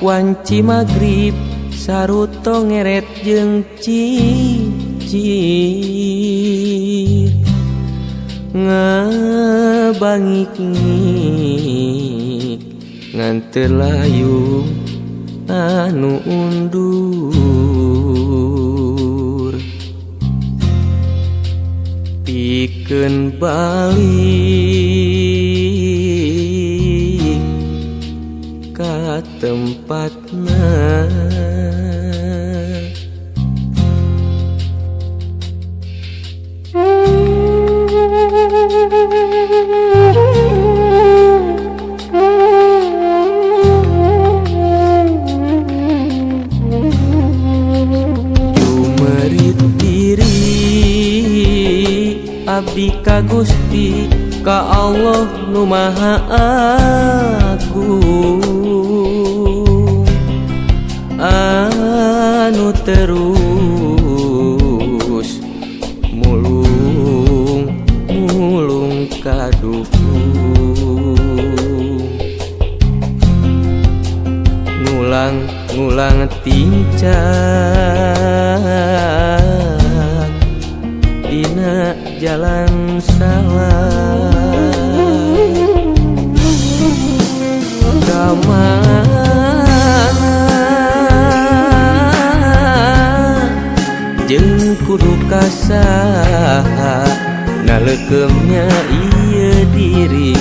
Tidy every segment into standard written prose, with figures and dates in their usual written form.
Wanci magrib saruto ngeret jeung cicir ngabangik-ngik ngan teu layung anu undur pikeun balik ka tempatna. Jumerit diri abdi ka Gusti ka Allah nu Maha Agung anu terus mulung mulung kaduhung ngulang ngulang tincak dina jalan salah kamana jeung kudu ka saha naleukemnya ieu diri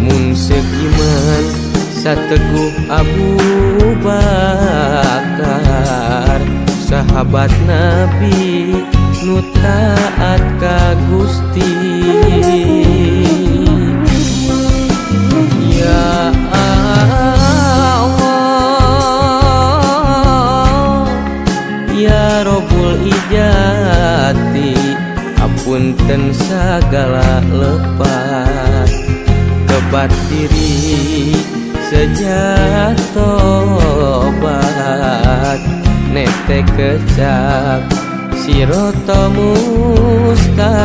mun seuk iman sateguh Abu Bakar sahabat Nabi nu taat ka Gusti. Ya Allah ya Robbul Ijati apunten sagala lepat kebat diri sejak tobat nete kecap sirota mustaqim.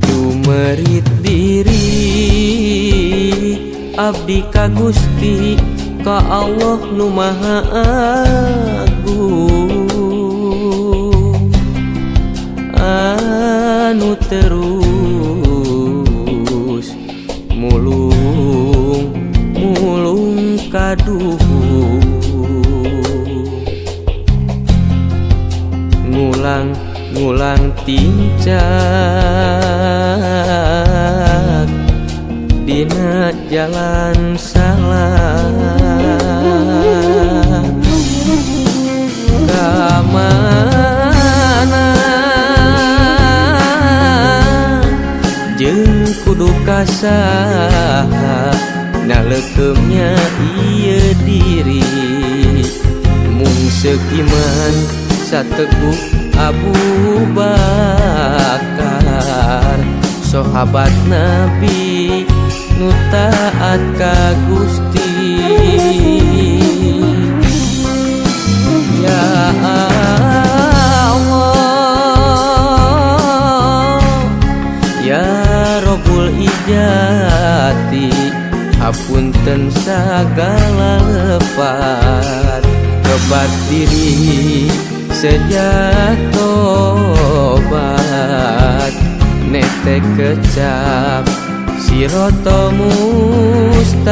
Jumerit diri abdi ka Gusti ka Allah nu Maha Agung anu terus mulung mulung kaduhung ngulang ngulang tincak dina jalan salah kamana jeung kudu ka saha naleukemnya ieu diri mun seuk iman sateguh Abu Bakar sahabat Nabi nu taat ka Gusti. Ya Allah ya Robbul Ijati hapunten sagala lepat kebat diri sejak tobat nete kecap sirota mustaqim.